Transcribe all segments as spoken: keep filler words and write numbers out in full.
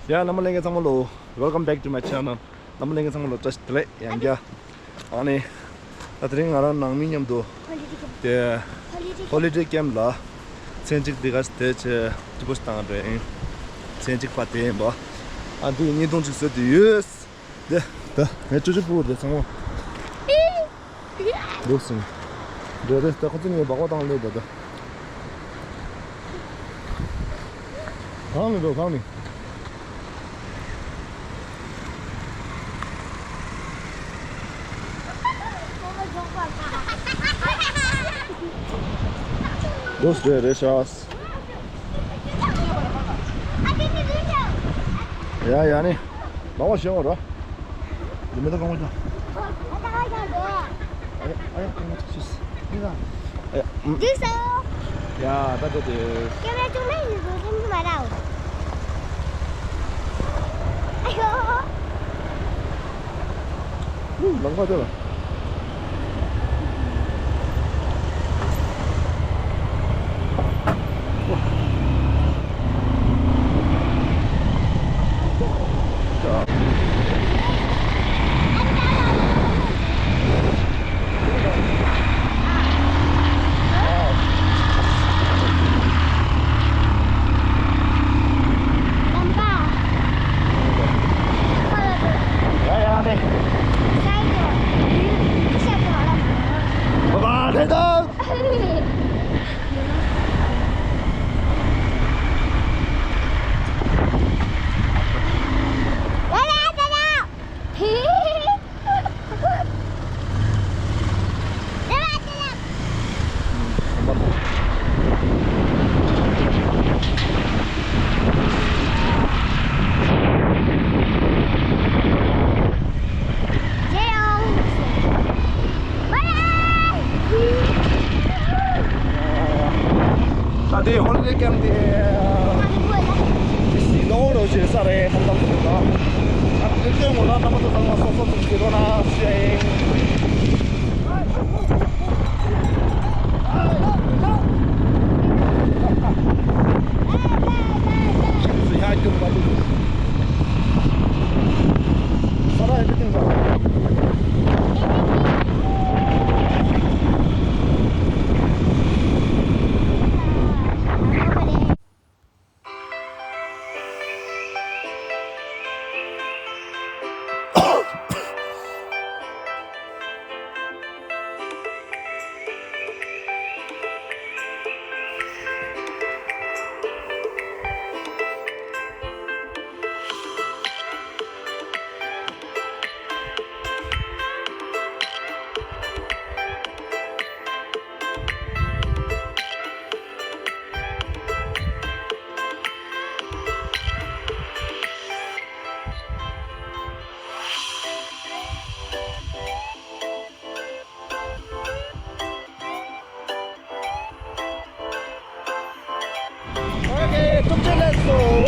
ཡ། རྣམ་པ་ལྷན་རྒྱས་ཚང་མ་ལོ། Welcome back to my channel. རྣམ་པ་ལྷན་རྒྱས་ཚང་མ་ལོ་བཀྲ་ཤིས་བདེ་ལེགས། ཡང་བསྐྱར། ཨ་ནི། ད་དེ་རིང་ང་རང་ནང་མི་མཉམ་དུ། དེ། Holiday Camp ལ། མཚན་གཅིག་འདི་ག་དེ་ཆེ་ཏི་པོ་ཞིག་བཏང་རེད། མཚན་གཅིག་པ་དེ་ཡིན་པ། ཨ་འདི་བརྙན་ཐུང་ཅིག་བཟོས་ཏེ་ཡོད། དེ། ད་ངས་ཅོ་ཅོ་ཕུར་དེ་ཚང་མ། འདུག་སེ། འདྲ་རེད། ད་ཁོ་ཚོ་ངའི་སྦག་སྦག་བཏང་སླེབས་པ་ད། གང་མི་འགྲོ་གང་མི། འདུག་སེ་རེད་ཤག་ཡ་ཡ་ནི། མང་བ་ཞེས་པ་རོ། འདི་མེ་ཏོག་གང་བ་ཅང་། ཨ་ཡ་ཨ་ཡ་ཨ་ཡ་ཨ་ཡ་ཨ་ཡ་ཨ་ཡ་ཨ་ཡ། འདི་ས། ཡ་ད་ད་དེ། ཀེ་མ་ཅུང་མེད་ཡིན་ཟོ་སེམས་ཀྱི་མ་ར། ཨ་ཡོ། ལང་ཀ་དེ་ལ། ད་ལྟའི་ཧོ་ལི་ཌེ་ཀེམ་དེ། ཞིང་ནོར་རོ་ཞེས་ས་རེད་ཁོང་ཚང་ཚོ་ལ། ད་དེ་ལྟའི་ངོ་ལ་རྣམ་པ་ཚོ་ཚང་མ་སོ་སོ་ཚོ་བྱེད་རོགས་གནང་ཞེས། ཡ་རྒྱུག་པ་འདུག་ས་ར་ཡ་ཏི་ཏིང་ས། Okay, ཐུགས་རྗེ་ཆེ།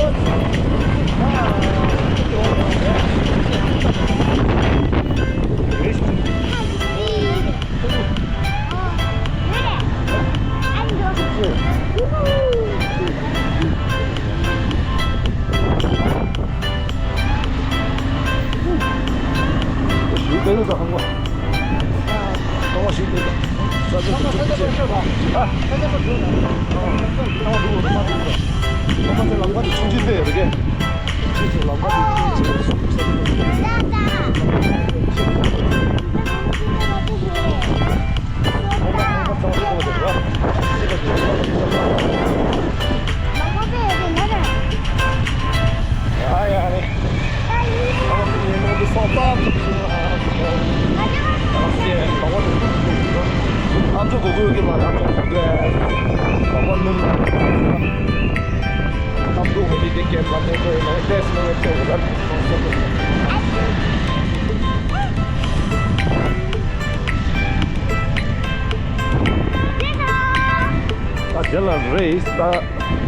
ད་དེ་ལ་རེས་ད་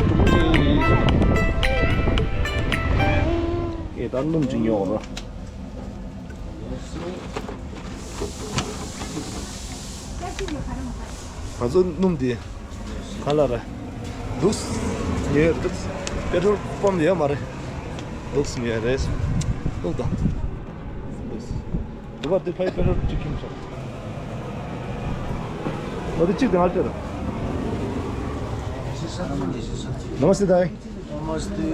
ཐུག་ཅིག་ཨེ་ད་སྣུམ་ཅིག་ཉོ་རོགས། ང་ཚོ་སྣུམ་དེ་ག་ལ་རེད། འདུག་ཉོས་འདུག་པེ་ཊྲོལ་པམ་ཡོད་མ་རེད། Looks me, yes. Look down. Looks. What the pipe and chicken shop. What the chicken alter? Namaste, dai. Namaste.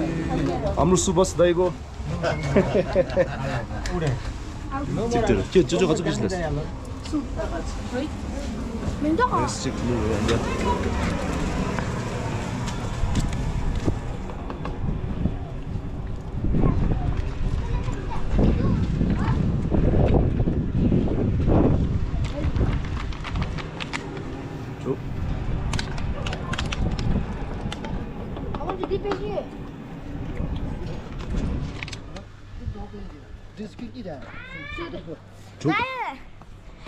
Amru subas dai go. ཅིག་དེར་ཁྱེད་ཅོ་ཅོ་ག་ཚོད་བིས་ནེས། མི་འདུག་ཨ། ཅིག་ལུ་ཡ། ཅོ། ཅོ།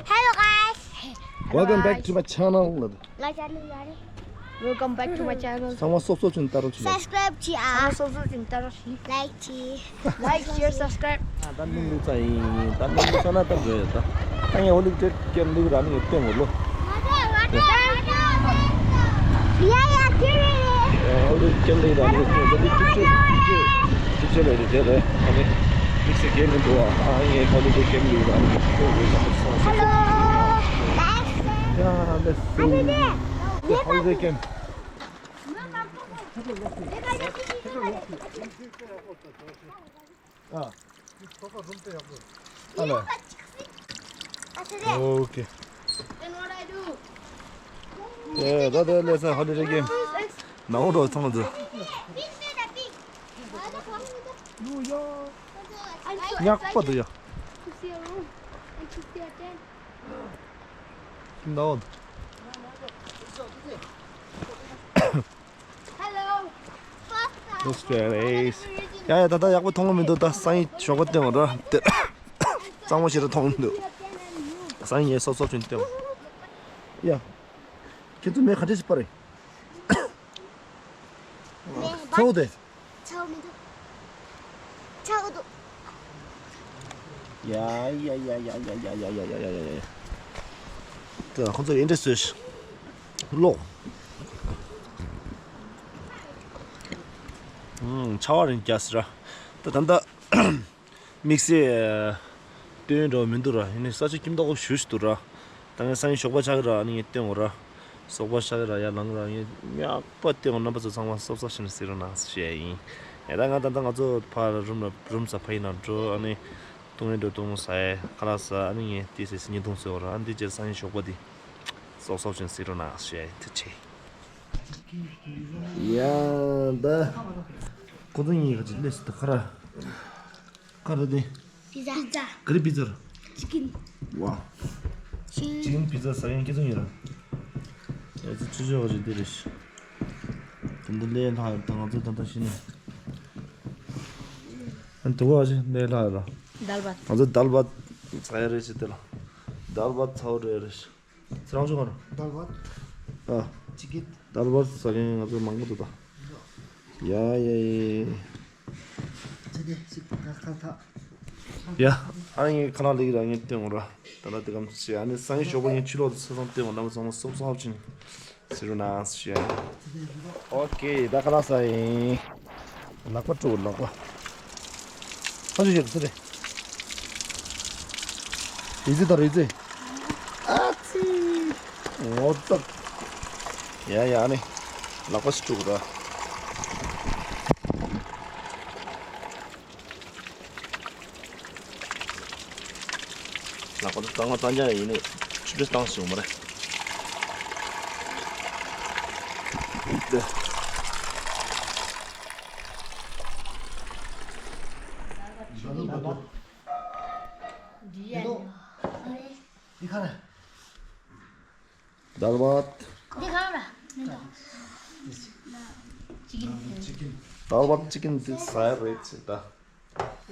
Hello guys. Welcome back to my channel. Welcome back to my channel. ཚང་མ་སོབ་སོབ་ཅིག་ལྟ་རོགས་བྱེད། Subscribe བྱེད་ཨ། ཚང་མ་སོབ་སོབ་ཅིག་ལྟ་རོགས་བྱེད། Like བྱེད། Like, share, subscribe. ད་ནི་ལུག་ཙ་ཡིན། ད་ནི་ལུག་ཙ་ན་ད་འགྲོ་ཡོད་ད། ད་ངས་ཧོ་ལི་ཌེ་ཀེམ་ལུག་ར་ནི་ཡོད་སྟོན་འོ་ལོ། ཡ་ཡ་ཁྱེར་རེད། ཨ་ནི་ཀེམ་ལི་ར་ནི་ཀེམ་ལི་ཀེམ་ལི་ཀེམ་ལི་ར་ནི་ཀེམ་ལི་ར་ནི་ཀེམ་ལི་ར་ནི། Hello. ཡ་ལེ་སུ། ཡ་ཧོ་ལི་ཌེ་ཀེམ། ཨ། ཨ་ལེ། ཨོ་ཁེ། ཨེ་ད་ད་ལེ་ས་ཧོ་ལི་ཌེ་ཀེམ། ནང་རོ་ཐོང་དུ། ཉག་པ་དུ་ཡ། ནའོ། Hello. Australia. ཡ་ཡ་ད་ལྟ་ཡག་པོ་མཐོང་གི་མི་འདུག་ད་སང་ཉིན་ཞོགས་པ་སྟོན་འོ་ར། གཙང་མ་ཞིག་ར་མཐོང་གི་མི་འདུག་སང་ཉིན་སོབ་སོབ་ཅིག་སྟོན་འོ། ཡ། ཁྱེད་ཚོ་མེ་ག་འདྲས་སི་པ་རེད། ཚ་བོ་དེ། ཚ་བོ་མི་འདུག་ཚ་བོ་འདུག་ཡ་ཡ་ཡ། ད་ཁོང་ཚོ་ཨེ་འདྲས་བཟོས་ཤག་ལོག་ཨུམ། ཆར་པ་རིང་རྒྱག་སི་ར། ད་ད་ད། དམིགས་བསལ་སྟོན་འགྲོ་མི་འདུག་ར། ཡིན་ནའི་ས་ཆ་ཁྱིམ་ཐོག་ཞུ་ཞུ་འདུག་ར། ད་ངས་སང་ཉིན་ཞོགས་པ་ཆག་གི་ར། ཨ་ནི་ངས་སྟོན་འོ་ར། ཞོགས་པ་ཆག་གི་ར་ཡར་ལངས་ར། ངས་ཉག་པ་སྟོན་འོ། རྣམ་པ་ཚོ་ཚང་མ་སོབ་སོབ་བྱས་ནས་གཟིགས་རོགས་གནང་ཞུ་ཡ་ཡིན། ཡ་ད་ང་ད་ལྟ་ང་ཚོ་ཕར་རུམ་ལ་རུམ་ས་ཕ་ཡིན་ན་འགྲོ། ཨ་ནི་ཐུང་ངེ་འགྲོ་ཐུང་ངུ་ཟ་ཡ་ཁ་ལག་ཟ། ཨ་ནི་ངས་ཏི་སེ་སི་ཉིན་ཐུང་ཟོས་འོ་ར། ཨ་ནི་དེ་རྗེས་སང་ཉིན་ཞོགས་པ་དེ་སོབ་སོབ་བྱས་ནས་གཟིགས་རོགས་གནང་ཞུ་ཡ་ཡིན། ཐུགས་རྗེ་ཆེ། ཡ་ད། ཁོ་ཚོ་གཉིས་ཀ་ཅིག་སླེབས་སི་ད་ཁ་ར། ཁ་ར་དེ། པི་ཛ། ག་རེ་པི་ཛ་ར། ཅི་ཀིན། ཝ། ཅི་ཀིན། ཅི་ཀིན་པི་ཛ་ཟ་མཁན་ཁྱེད་ཚོ་ཡིན་ར། ཡ་ཚོ་ཆུ་ཆུ་བ་ཅིག་འདི་རེད་ཤག་དེ་འདི་ལས་སླ་ཡོད་ད། ང་ཚོ་ད་ལྟ་ཤི་ནས། ཨ་ནི་དུ་བ་ཅིག་ལས་སླ་ཡོད་ར། དཱལ་བད། ང་ཚོ་དཱལ་བད་ཟ་ཡ་རེད་ཟེར་དེ་ལ། དཱལ་བད་ཚ་བོ་རེད་རེད་ཤག་ཚེ་རང་ཆུང་ངར། དཱལ་བད། ཨ། ཅི་ཀིན། དཱལ་བད་ཟ་མཁན་ང་ཚོ་མང་པོ་འདུག་ད། ཡ་ཡ་ཡ། ཚེ་འདི་ཅིག་ཁ་ཁ་ཐག་ཡ། ཨ་ངས་ཁ་ལག་ལེགས་ར་ངས་སྟོན་འོ་ར། ད་ལྟ་དེ་གམ་ཞེས། ཨ་ནི་སང་ཉིན་ཞོགས་པ་ངས་ཕྱི་ལོགས་དུ་ཚེ་སང་སྟོན་འོ། རྣམ་པ་ཚང་མ་སོབ་སོབ་ཅིག་གཟིགས་རོགས་གནང་ཞུ་ཡ། ཨོ་ཁེ། ད་ཁ་ལག་ཟ་ཡིན། ལག་པ་བཀྲུ། ལག་པ། ཨ་ཅོ་ཅོ་ཟེར་རེད། ཨི་ཛི་དང་རི་ཛི། ཨ་ཙི། ངོ་ཚ། ཡ་ཡ་ནི། ལག་པ་ཞིག་བཀྲུ་ར། ལག་པ་དང་གཙང་མ་གཙང་རྐྱང་ཡིན་ནི་ཆུ་དྲི་བཏང་སོང་མ་རེད། དེ། དཱལ་བད། འདི་གང་ར། མི་འདུག་ཅི་ཀིན། དཱལ་བད་ཅི་ཀིན་འདི་ཟ་ཡ་རེད་ཟེར་ད།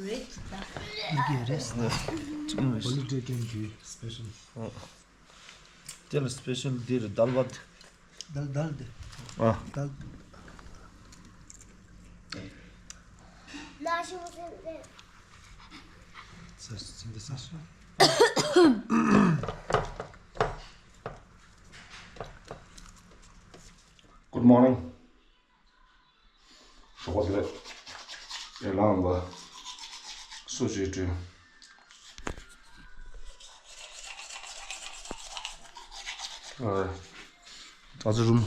རེད་ཟེར་ད། འདི་གི་རེད་ཟེར་ད། ཅི་ཀིན་རེད། ཧོ་ལི་ཌེ་ཀེམ་གི་སི་པེ་ཤལ། ཨོ། དེ་ལ་སི་པེ་ཤལ་འདི་རེད། དཱལ་བད། དཱལ་དཱལ་འདི། ཨ། དཱལ། ལ་ཤུ་ཟེར་རེད། ས་སུ་ཚིག་འདི་ས་སུ། Good morning. ཞོགས་པ་ཟིག་རེད། ཨེ་ལའང་ག་སུ་ཞིག་དྲིས། ཨ་ཨ་ཙི་རུམ།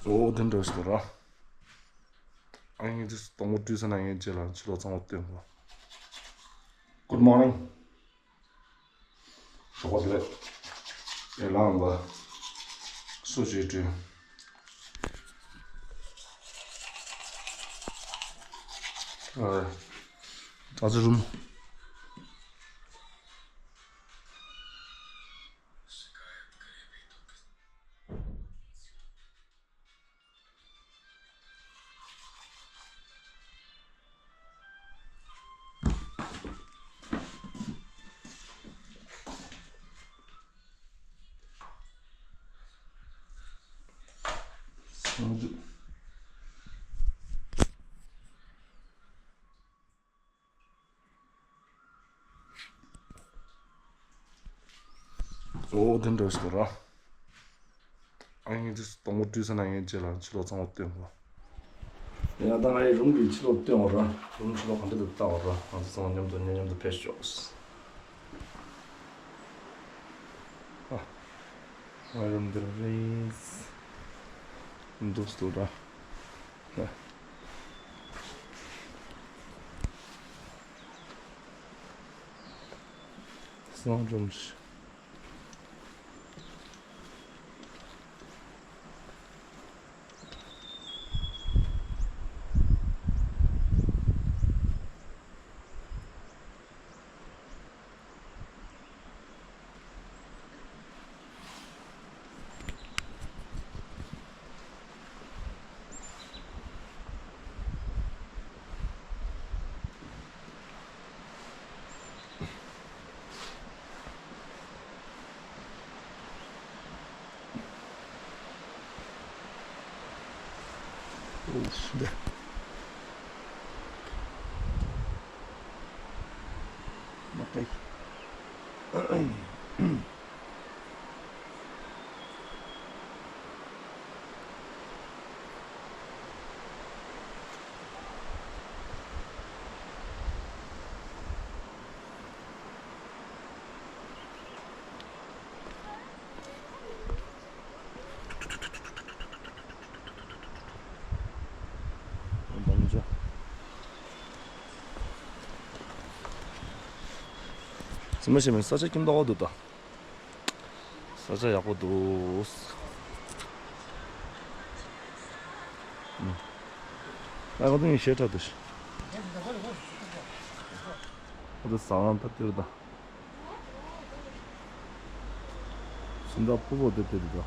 ཨོ་དེ་འདྲ་ཞིག་ར། ཨ་ངས་དེ་སྟོང་པ་བཀྲུས་ས་ན་ངས་རྗེས་ལ་ཕྱི་ལོགས་གཙང་པོ་སྟོན་དགོས། Good morning. ཞོགས་པ་བདེ་ལེགས། ཨེ་ལའང་ག་སུ་ཞིག་དྲིས། ཨ་ཨ་ཙི་རུམ། ཨོ་དེ་འདྲ་ཞིག་ར། ཨ་ངས་དེ་སྟོང་པ་བཀྲུས་ས་ན་ངས་རྗེས་ལ་ཕྱི་ལོགས་གཙང་པོ་སྟོན་དགོས། ཡ་ད་ང་ཡི་རུམ་གྱི་ཕྱི་ལོགས་སྟོན་འོ་ར། རུམ་ཕྱི་ལོགས་ག་འདྲ་འདུག་ལྟ་འོ་ར། ང་ཚོ་ཚང་མ་མཉམ་དུ་ཉེ་མཉམ་དུ་ཕེབས་ཤོག་ཨ། ང་རུམ་འདིར་རེད། འདུག་སྟོད་ར། སང་རུམ་ཞིག་འདི། མ་ཏི། ཟིན་མ་ཤེས་མིན་ས་ཆ་ཁྱིམ་ཐོག་འདུག་ད། ས་ཆ་ཡག་པོ་འདུག་ཨ་ཁོ་ཚོ་ངས་ཞེ་དྲག་འདུག་ཨ་ད་ཟ་ཁང་ད་དེར་ད། སུམ་རྟགས་ཕུར་བུ་དེ་དེ་རེད་ད།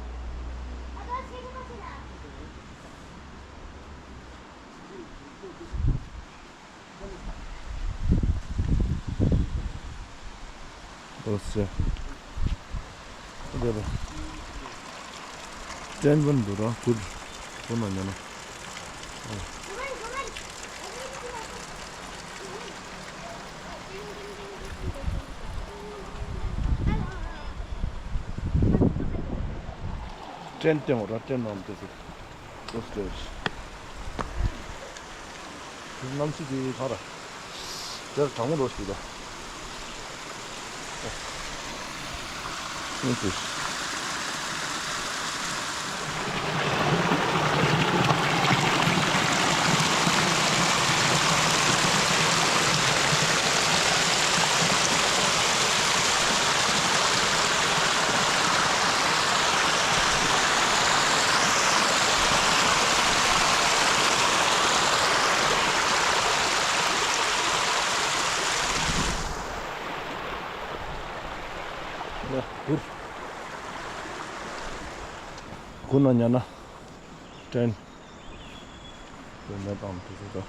ཨོ་སེ། འདི་ར། ཏྲེན་བུན་འདུག་ར་གུར། གུར་ན་ཉོ་ན། ཏྲེན་སྟོན་འོ་ར་ཏྲེན་ནང་དེ་ཚོ། ལོ་སྟོད། གནམ་གཤིས་དེ་ག་ར། དེར་གྲང་མོ་ལོ་ཞིག་ལ། ཨ་ནི་ཞིག་གུར། གུར་ན་ཉལ་ན། ཏྲེན། ནས་བཏང་དུས་ཚོད་དང་།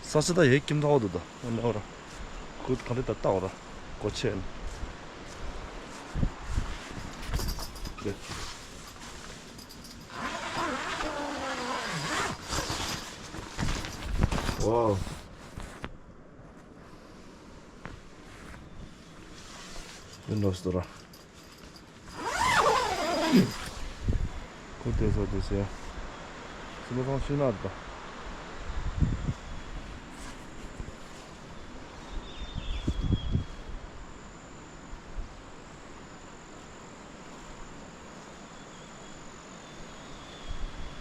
ས་ཆ་ད་ཡེ་ཁྱིམ་ཐོག་ཏུ་ད་ཨ་ནི་འོ་ར། ཁུ་ག་འདྲ་ད་ལྟ་འོ་ར། སྒོ་ཕྱེ་ནས། ཝའོ། ཡིན་ནོ་སྟོ་ར། ཁུ་དེ་ཚོ་དེ་ཚོ་ཡ། སུ་མ་ཚང་ཤི་ན་ད།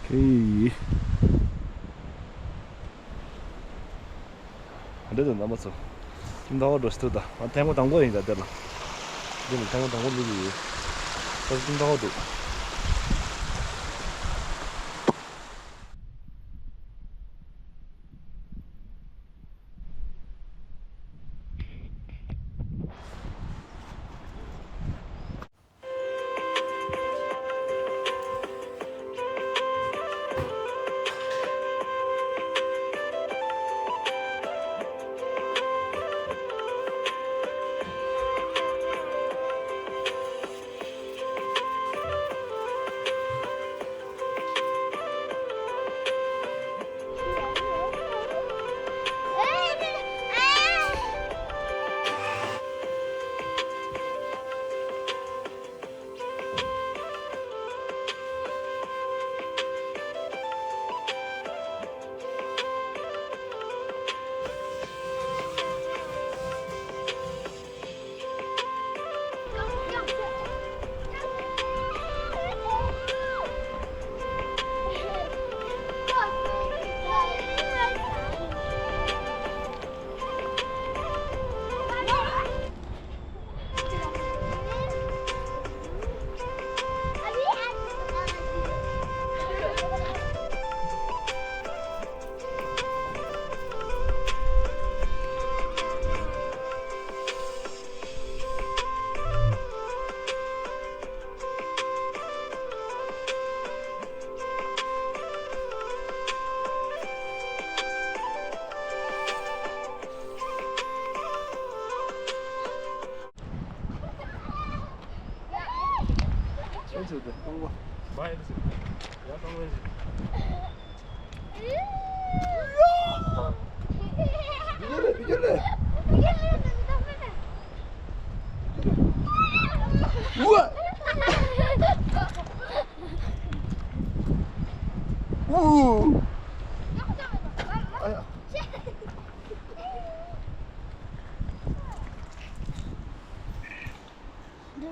ཁེ། འདི་དང་རྣམ་པ་ཚོ། ཁྱིམ་ཐང་པ་འགྲོ་ཤི་ཐུབ་ད། ང་ཐེངས་མ་དང་པོ་ཡིན་ད་དེ་ལ། འདི་ནི་ཐེངས་མ་དང་པོ་སླེབས་ཀྱི་ཡོད། ད་ཁྱིམ་ཐང་པ་འདུག་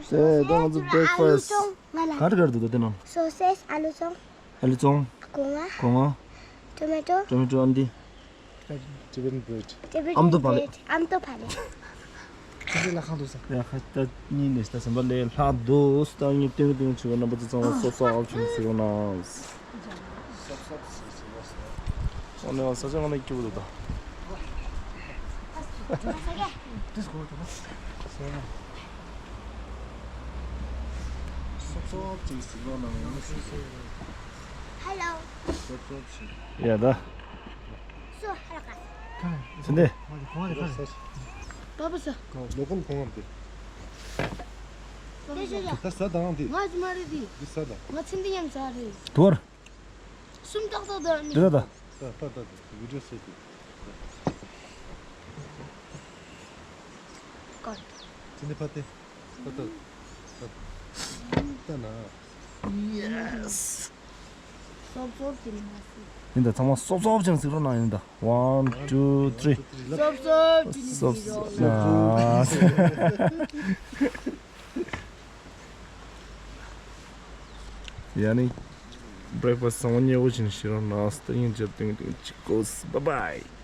དེ་ད་ང་ཚོ་བྷེག་ཕ་སི། ག་རེ་ག་རེ་འདུག་ད་དེ་ནང་། སོ་སེ་སི། ཨ་ལུ་ཚོང་། ཨ་ལུ་ཚོང་། སྒོ་ང་། སྒོ་ང་། ཊོ་མེ་ཊོ། ཊོ་མེ་ཊོ། ཨ་འདི། ཊི་བེ་ཊན་བྷི་རེཌ། ཊི་བེ་ཊན་ཨ་མདོ་བྷི་རེཌ། ཨ་མདོ་བྷི་རེཌ། ཁྱེད་ཚོ་ལ་ཁང་འདུག་ས། ཡ་ཁ་ད་གཉིས་ནས་ད་ཟམ་པ་ལས་ལྷག་འདུག་ད་གཉིས་སྟོན་སྟོན་བྱེད་པ་རྣམ་པ་ཚོ་ཚང་མ་སོ་སོ་ཨོ་ཆུང་ཟེར་རོགས་གནང་། ཨོ་ནེ་ས་ཆ་ང་ནས་སྐྱིད་པོ་འདུག་ད། སོ་སོ་ཨོ་ཆུང་ཟེར་རོགས་གནང་། ཧེ་ལོ། སོ་སོ་ཨོ་ཆུང་། ཡ་ད། སོ་ཧ་ལ་ཀ། ཚེ་འདས། པ་པ་ས། ལོ་ཀོན་གོང་བར་དེ། དེ་ཞོ་ཡ། ད་ས་དང་དེ། ང་ཟི་མ་རེད་དེ། འདི་ས་དང་། ང་ཚེ་འདས་མཉམ་ཟ་རེད། དོར། སུམ་ཏག་ཏག་དང་ནི། འདི་ད་ད། ད་ད་ད་ད་བི་ཌི་ཡོ་བཟོས་ཏེ། ཀོ། ཚེ་འདས་ཕ་དེ། ད་ད། ད་ད་ན། ཡེ་སི། སོབ་སོབ་ཅིག་མ་ཟིག་ཡིན་ད། ཚང་མ་སོབ་སོབ་ཅིག་ཟིག་རོགས་གནང་ཡིན་ད། One, two, three. སོབ་སོབ་ཅིག་སོབ་ཟིག་རོགས་གནང་། ཡ་ནི། བྷེག་ཕ་སི་ཚང་མ་མཉེས་པོ་བྱིན་ཤི་རོགས་གནང་། སྟེང་ཡིན་ཅེར་ཏིང་ཏིང་ཅིག་གོ། Bye bye.